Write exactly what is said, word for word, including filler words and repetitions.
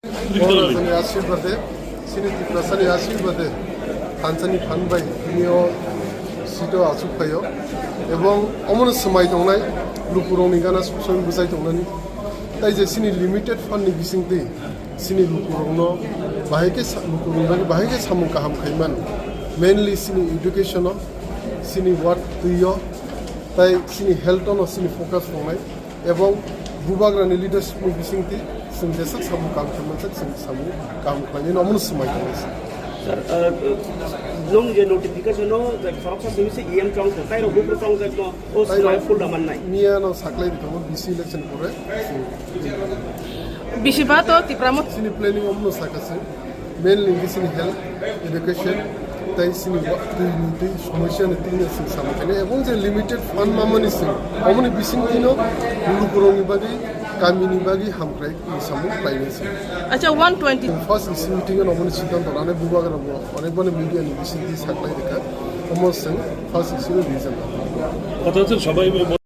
Borok rajani ashirbade, chini Tiprasani ashirbade, thansani phan bai tini o seat o achuk phaio. Ebong omono swmai tongnai, lukurokni gana suk soi bwchai tongnani. Tai je chini limited fund ni bisingtwi chini lukurokno bahai khe sa-, lukurokni bagwi bahai khe samung kaham khaiman. Mainly chini education o, chini work twi o, tai chini health o no chini focus tongnai. Ebong bubagrani leadership ni bisingtwi chwng jeswk samung kaham khlaimani chwng samung kaham khlainani omono swmai tongnai. Sir, uh, nung je notification o je khoroksa simi se E M chong thung, tai rok buphuru chong jakno o swmai full da mannai. Miya no saklai di tongo B C election pore. Bisi ba to Tipra Motha. Chini planning omono sakha se. Mainly khe chini health, education, tai chini wa-, twi ni twi somosya ni twi no chwng samung khainai. Ebong je limited fund mamani chwng, omoni bising twi no lukurokni bagwi, kamini bagwi hamkrai ni samung khlainai chwng. Acha, one twenty. First E C meeting o omoni siddhanto lanai bubagra bo, onek bani media ni bising twi saklai rikha. Omo chwng first E C o reason. Kotha chwng sabai